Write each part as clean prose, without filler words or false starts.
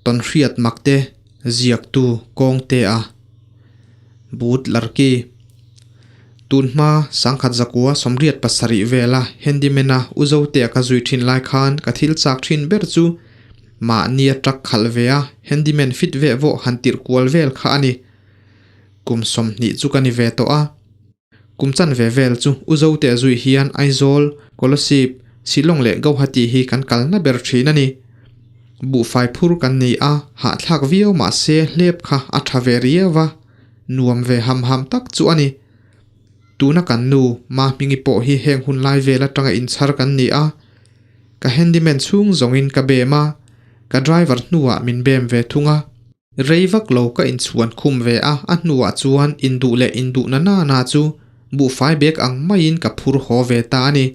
Tawnhriat makte ziaktu Kawngtea But Larki Tunhma sangkhat zakua 87 vela handyman-a U Zotea ka zui thin lai khan ka thil chak thin ber chu mahnia truck khalh ve a handyman fit veh vawh han tirh kual vel kha a ni. Kum 20 chu ka ni ve tawh a. Kum chanve vel chu U Zotea zui hian Aizawl, Kolasib, Shillong leh Gauhati hi kan kalna ber thin a ni. Buhfai phur kan ni a, hahthlak viau mah se hlep kha a tha ve riau va, nuam ve ham ham tak chu a ni. Tuna kan nu Mahmingi pawh hi heng hun lai vel atanga inchhar kan ni a, ka handyman chhung zawngin ka bem a, ka driver hnuah min bem ve thung a. Rei vak lo ka inchhuan khum ve a, a hnuah chuan induh leh induhna nana chu buhfai bek ang maiin ka phur haw ve ta a ni.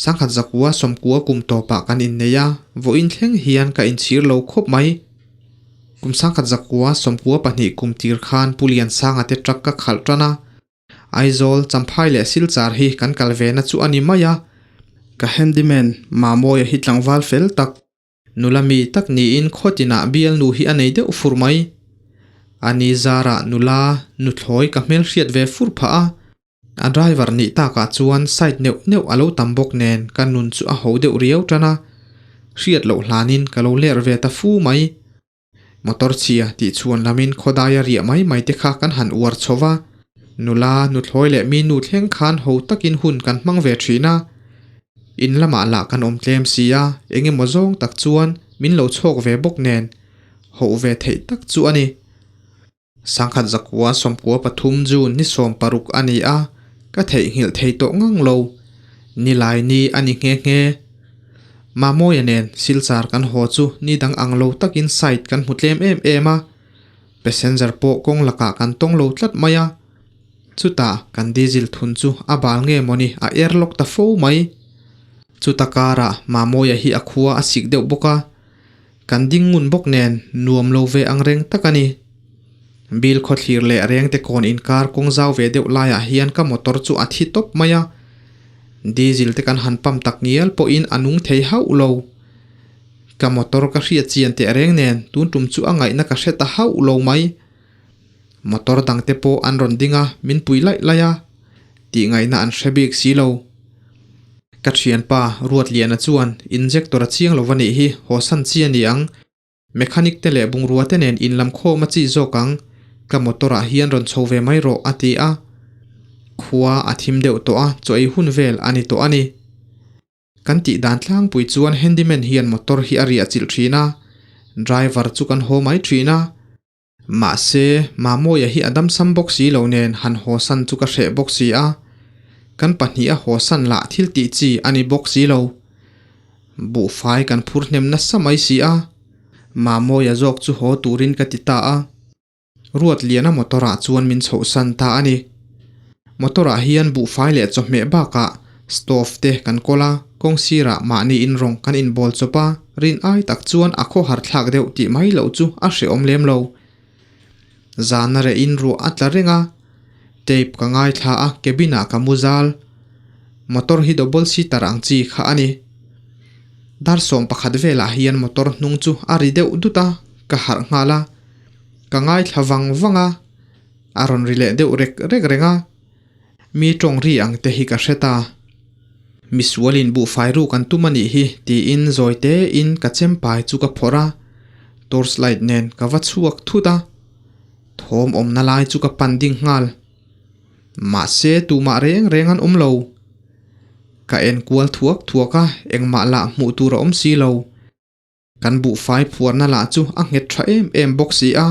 Sangkhat zakua sawmkua kum tawpah kan innei a, vawiin thleng hian ka inchhir lo khawp mai. Kum sangkhat zakua sawmkua pahnih kum tir khan Pu Liansanga te truck ka khalh tan a, Aizawl, Champhai leh Silchar hi kan kal ve na chu a ni mai a, ka handyman Mamawia hi tlangval fel tak, Nula mi tak niin khawtinah bialnu hi a nei deuh fur mai. A ni zarah nula nuthlawi ka hmelhriat ve fur phah a. A driver nih takah chuan side neuh neuh a lo tam bawk nen ka nun chu a ho deuh riau tan a. Hriat loh hlanin ka lo ler ve ta fu mai. Motor chhia tih chhuan lamin khawdaia riah mai mai te kha kan han uar chho va. Nula, nuthlawi leh mi nu thleng khan ho takin hun kan hmang ve thin a. In lamah lah kan awm tlem si a, eng emaw zawng tak chuan min lo chhawk ve bawk nen hoh ve theih tak chu a ni. Sangkhat zakua 93 June ni 60 a ni a, ka theihnghilh thei tawh ngang lo. Nilai ni a ni nghe nghe. Mamawia nen Silchar kan haw chu ni dang ang lo takin site kan hmu tlem em em a, passenger pawh kawng lakah kan tawng lo tlat mai a. Chutah kan diesel thun chu a bal nge mawni a airlock ta fo mai. Chuta karah Mamawia hi a khua a sik deuh bawk a, Kan ding ngun bawk nen nuam lo ve ang reng tak a ni. Bill khawthlir leh rengte kawn inkar kawng zau ve deuh laiah hian ka motor chu a thi tawp mai a. Diesel te kan han pump tak ngial pawhin a nung thei hauh lo. Ka motor ka hriat chian teh reng nen tun tum chu a ngaihna ka hre ta hauh lo mai. Motor dangte pawh an rawn ding a, min pui laih laih a. Tih ngaihna an hre bik si lo. Ka thianpa Ruatliana chuan injector a chiang lo va nih hi haw san chi a ni ang. Mechanic te leh bungrua te nen in lam khawm a chi zawk ang. Ka motor ah hian rawn chho ve mai rawh a ti a. Khua a thim deuh tawh a, chaw ei hun vel a ni tawh a ni. Kan tih dan tlangpui chuan handyman hian motor hi a riah chilh thin a, driver chu kan haw mai thin a. Mahse, Mamawia hi a damsam bawk si lo nen han hawsan chu ka hreh bawk si a, kan pahnih a hawsan lah thil tih chi a ni bawk si lo. Buhfai kan phur hnem nasa mai si a, Mamawia zawk chu haw turin ka ti ta a. Ruatliana motor-ah chuan min chhohsan ta a ni. Motor-ah hian buhfai leh chawhmeh bakah stove te kan kawl a, kawng sirah mahni inrawng kan inbawl chawp a, rin ai tak chuan a khawhar thlak deuh tih mai loh chu a hrehawm lem lo. Zana rehin ruah a tla reng a, tape ka ngaithla a, cabin-ah ka mu zal. Motor hi double seater ang chi kha a ni. Dar 11 velah hian motor hnung chu a ri deuh dut a, ka harh nghal a, ka ngaithla vang vang a. A rawn ri leh deuh rek rek reng a, mi tawng ri ang te hi ka hre ta. Misualin buhfai ruk an tum a nih hi tiin zawi tein ka chempai chu ka phawrh a, torch light nen ka va chhuak thut a, thawm awmna lai chu ka pan ding nghal. Mahse tumah reng reng an awm lo. Ka en kual thuak thuak a, engmah lah hmuh tur a awm si lo. Kan buhfai phuarna lah chu a nghet tha em em bawk si a,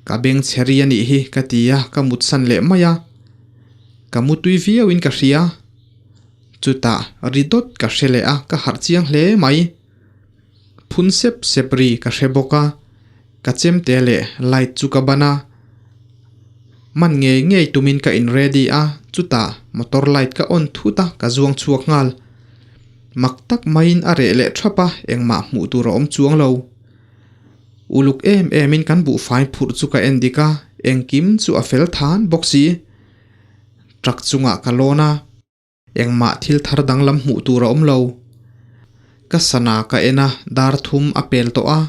ka beng chhe ri a nih hi ka ti a, ka mutsan leh mai a. Ka mutui viauin ka hria. Chutah ri dawt ka hre leh a, ka harh chiang hle mai. Phun sep sep ri ka hre bawk a, ka chemte leh light chu ka ban a. Man ngei ngei tumin ka in ready a, chutah motor light ka on thut a, ka zuang chhuak nghal. Mak tak maiin a reh leh thap a, engmah hmuh tur a awm chuang lo. Uluk em emin kan buhfai phurh chu ka en dik a, engkim chu a fel than bawk si. Truck chungah ka lawn a, engmah thil thar danglam hmuh tur a awm lo. Ka sana ka en a, dar thum a pel tawh a.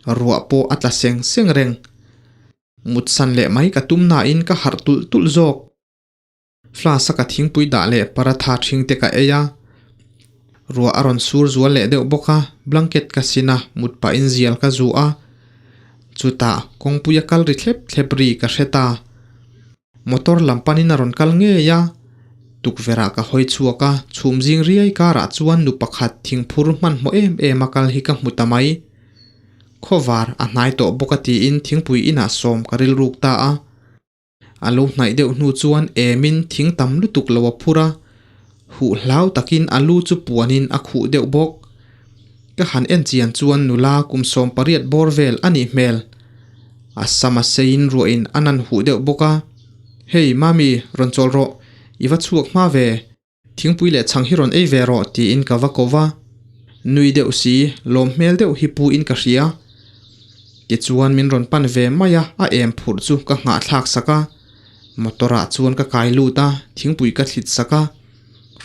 Ruah pawh a tla seng seng reng. Mutsan leh mai ka tum nain ka harh tulh tulh zawk. Flask a ka thingpui dah leh paratha ṭhing te ka ei a. Ruah a rawn sur zual leh deuh bawk a, blanket ka sin a, mut pahin zial ka zu a. Chutah kawngpui a kal ri thlep thlep ri ka hre ta. Motor lam panin a rawn kal ngei a. Tukverh ah ka hawi chhuak a, chhum zing riai karah chuan nu pakhat thingphur hmanhmawh em em a kal hi ka hmu ta mai. Khawvar a hnai tawh bawk a tiin thingpui inah sawm ka rilruk ta a. A lo hnaih deuh hnu chuan emin thing tam lutuk lo a phur a, huh hlau takin a lu chu puanin a khuh deuh bawk. Ka han en chian chuan nula kum 18 bawr vel a nih hmel. A sam a seiin ruahin a nan huh deuh bawk a, Hei Mami, rawn chawl rawh, i va chhuak hma ve. Thingpui leh chhang hi rawn ei ve rawh tiin ka va ko va, nui deuh si, lawm hmel deuh hi pu in ka hria. Tichuan min rawn pan ve mai a, a em phurh chu ka nghahthlak sak a. Motor ah chuan ka kai lut a, thingpui ka thlit sak a.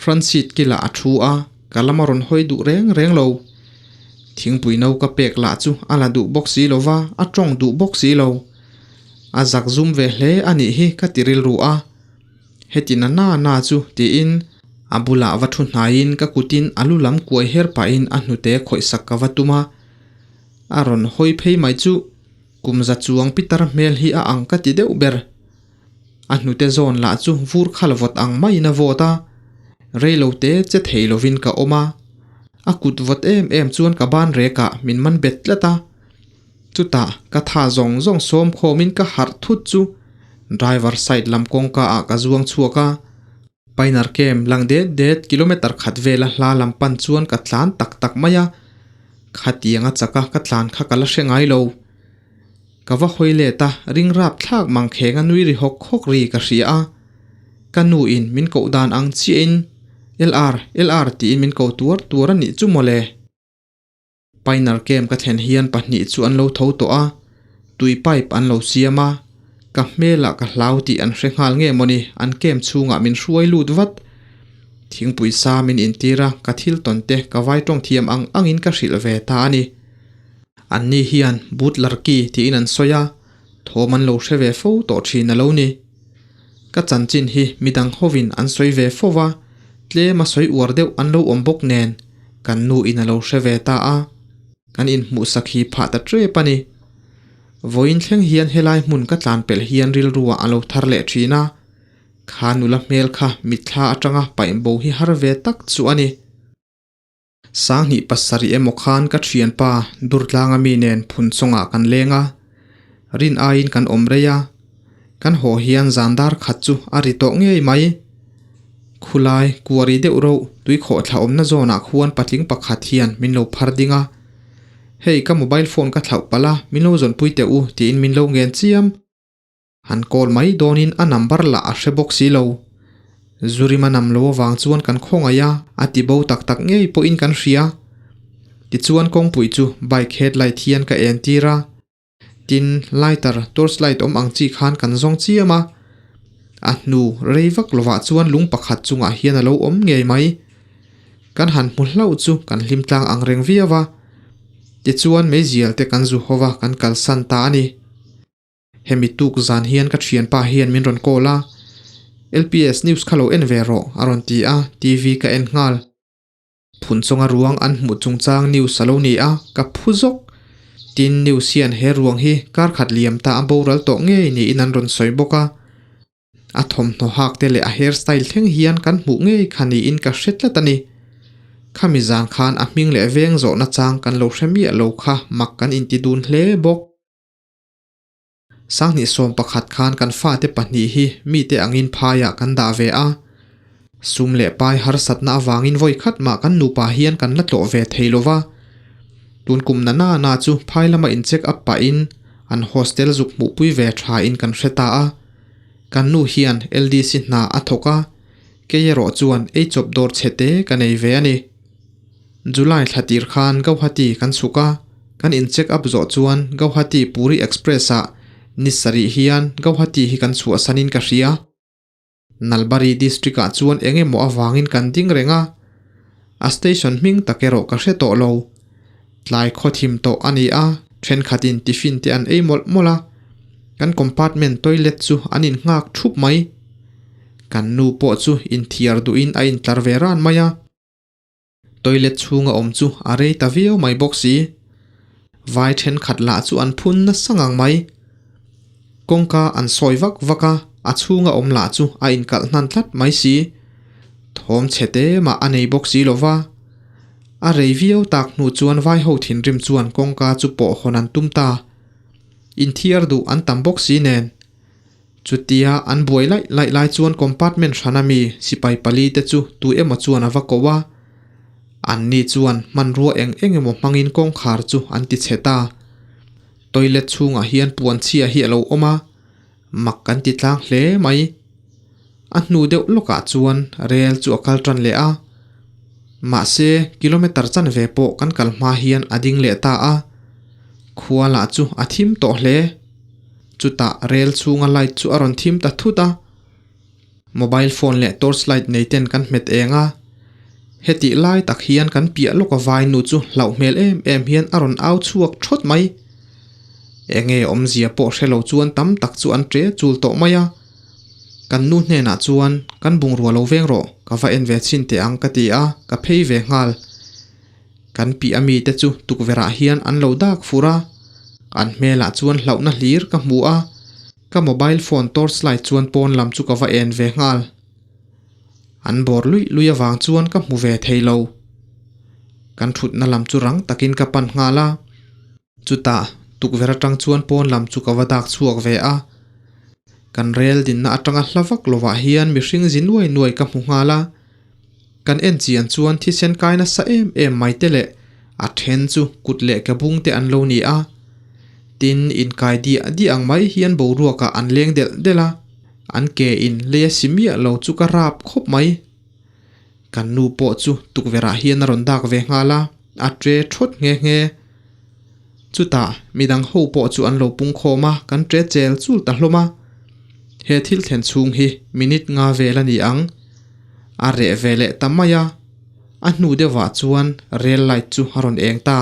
Front seat kilah a thu a, ka lam a rawn hawi duh reng reng lo. Thingpui no ka pek lah chu a la duh bawk si lo va, a tawng duh bawk si lo. A zak zum ve hle a nih hi ka ti rilru a. Heti na na na chu tiin a bulah va thu hnaiin ka kutin a lu lam kuai her pahin a hnute khawih sak ka va tum a. A rawn hawi phei mai chu kum za chuang pitar hmel hi a ang ka ti deuh ber. A hnute zawn lah chu vur khal vawt ang maiin a vawt a, reilote che thei lovin ka awm a. A kut vawt em em chuan ka ban rekah min man bet tlat a. Chutah ka tha zawng zawng sawm khawmin ka harh thut chu driver side lam kawngka ah ka zuang chhuak a, Pioneer Camp lang det det kilometer khat vela hla lam pan chuan ka tlan tak tak mai a, khatianga chaka ka tlan kha ka la hre ngai lo. Ka va hawi let a, ring rap thlak mang kheng a nui ri hawk hawk ri ka hria a, ka nu in min koh dan ang chiah in LR, LR tiin min ko tuar tuar a nih chu mawle. Pioneer Camp ka thlen hian pahnih chu an lo tho tawh a, tui pipe an lo siam a, ka hmelah ka hlau tih an hre nghal nge mawni an camp chhungah min hruai lut vat. Thingpui sa min intir a, ka thil tawn te ka vai tawng thiam ang angin ka hrilh ve ta a ni. Anni hian Booth Larki tiin an sawi a, thawm an lo hre ve fo tawh thin a lo ni. Ka chanchin hi midang hovin an sawi ve fo va, tlem a sawi uar deuh an lo awm bawk nen kan nu in a lo hre ve ta a, kan inhmuh sakhi phah ta tep a ni. Vawiin thleng hian helai hmun ka tlan pelh hian rilruah a lo thar leh thin a, kha nula hmel kha mitthla atanga paih bo hi har ve tak chu a ni. Sanghnih pasarih emaw khan ka thianpa Durtlanga mi nen phun chungah kan leng a, rin aiin kan awm rei a, kan haw hian zan dar khat chu a ri tawh ngei mai. Khulai kuari deuh reuh tuikhawh thla awmna zawnah khuan patling pakhat hian min lo phar ding a, Hei ka mobile phone ka thlauh palh a, min lo zawnpui teh u tiin min lo ngen chiam. Han call mai dawnin a number lah a hre bawk si lo. Zurima nam lo avang chuan kan khawngaih a, a ti bo tak tak ngei pawhin kan hria. Tichuan kawngpui chu bike headlight hian ka en tir a, tin lighter torch light awm ang chi khan kan zawng chiam a. A hnu rei vak lovah chuan lung pakhat chungah hian a lo awm ngei mai. Kan han hmu hlauh chu kan hlim tlang ang reng viau a. Tichuan meizial te kan zu hova kan kalsan ta a ni. Hemi tuk zan hian ka thianpa hian min rawn call a, LPS news kha lo en ve rawh a rawn ti a, TV ka en nghal. Phun chawnga ruang an hmuh chungchang news a lo ni a, ka phu zawk. Tin, news hian he ruang hi kar khat liam ta a boral tawh ngei niin an rawn sawi bawk a. A thawmhnaw hak te leh a hair style thleng hian kan hmuh ngei kha niin ka hre tlat a ni. Khami zan khan a hming leh veng zawhna chang kan lo hre miah lo kha mak kan inti dun hle bawk. Sanghnih 11 khan kan fate pahnih hi mite angin phaiah kan dah ve a. Sum leh pai harsatna avangin vawi khat mah kan nupa hian kan la tlawh ve thei lo va. Tun kum na na na chu phai lama in check up pahin an hostel zuk hmuhpui ve thain kan hre ta a. Kan nu hian LDC hna a thawk a, kei erawh chuan ei chawp dawr chhe te ka nei ve a ni. July thla tir khan Gauhati kan chhuk a, kan in check up zawh chuan Gauhati Puri Express ah ni sarih hian Gauhati hi kan chhuahsan in ka hria. Nalbari district ah chuan eng emaw avangin kan ding reng a, a station hming tak erawh ka hre tawh lo. Tlai khaw thim tawh a ni a, Thenkhatin tiffin te an ei mawlh mawlh a, kan compartment toilet chu an in nghak thup mai. Kan nu pawh chu inthiar duhin a intlar ve ran mai a. Toilet chhunga awm chu a rei ta viau mai bawk si. Vai thenkhat lah chu an phun nasa ngang mai. Kawngka an sawi vak vak a, a chhunga awm lah chu a inkalh hnan tlat mai si. Thawm chhe te mah a nei bawk si lo va. A rei viau tak hnu chuan vai ho thinrim chuan kawngka chu pawh hawn an tum ta. Inthiar duh an tam bawk si nen. Chutia an buai laih laih lai chuan compartment hrana mi sipai pali te chu tu emaw chuan a va ko a. Anni chuan hmanrua eng eng emaw hmangin kawngkhar chu an ti chhe ta. Toilet chhungah hian puan chhia hi a lo awm a, mak kan ti tlang hle mai. A hnu deuh lawkah chuan rel chu a kal tan leh a. Mahse, kilometre chanve pawh kan kal hma hian a ding leh ta a. Khua lah chu a thim tawh hle. Chutah rel chhunga light chu a rawn thim ta thut a, mobile phone leh torch light nei ten kan hmet eng a, hetih lai tak hian kan piah lawka vai nu chu hlauh hmel em em hian a rawn au chhuak thawt mai. Enge awmzia pawh hre lo chuan tam tak chu an ṭe chul tawh mai a, kan nu hnenah chuan kan bungrua lo veng rawh, ka va en ve chhin teh ang ka ti a, ka phei ve nghal. Kan piah ami te chu tukverh ah hian an lo dak fur a, an hmelah chuan hlauhna hlir ka hmu a, ka mobile phone torch light chuan pawn lam chu ka va en ve nghal. An bawr luih luih avang chuan ka hmu ve thei lo. Kan thutna lam chu rang takin ka pan nghal a, chutah tukverh atang chuan pawn lam chu ka va dak chhuak ve a. Kan rel dinna atanga hla vak lovah hian mihring zi nuai nuai ka hmu nghal a. Kan en chian chuan thisen kai nasa em em mai te leh a then chu kut leh ke bung te an lo ni a. Tin, inkai diah diah ang mai hian boruakah an leng delh delh a, an ke in lei a si miah lo chu ka rap khawp mai. Kan nu pawh chu tukverhah hian a rawn dak ve nghal a, a tre thawt nghe nghe. Chutah midang ho pawh chu an lo pung khawm a, kan tre chel chul ta hlawm a. He thil thlen chhung hi minute nga vel a ni ang. A reh ve leh ta mai a, a hnu deuhah chuan rail light chu a rawn eng ta.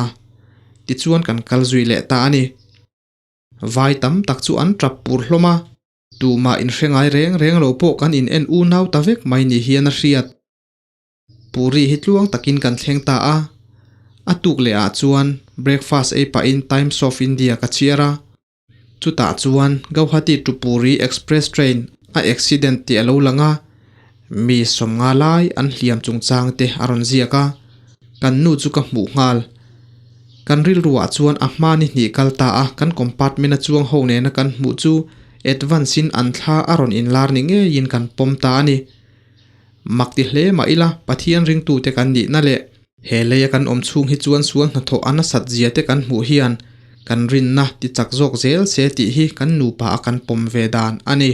Tichuan kan kal zui leh ta a ni. Vai tam tak chu an tap pur hlawm a, tumah inhre ngai reng reng lo pawh kan in en unau ta vek mai ni hian a hriat. Puri hi tluang takin kan thleng ta a, a tuk leh ah chuan breakfast ei pahin Times of India ka chhiar a, chutah chuan Gauhati to Puri express train a accident tih a lo lang a, mi sawmnga lai an hliam chungchang te a rawn ziak a, kan nu chu ka hmuh nghal. Kan rilruah chuan a hma ni hnih kal ta a, kan compartment a chuang ho nena kan hmuh chu advance in an thla a rawn inlar ni ngeiin kan pawm ta a ni. Mak ti hle mah ila, Pathian ringtute kan nihna leh he leia kan awm chhung hi chuan sual hnathawh a nasat zia te kan hmuh hian kan rinna ti chak zawk zel se tih hi kan nupa a kan pawm ve dan a ni.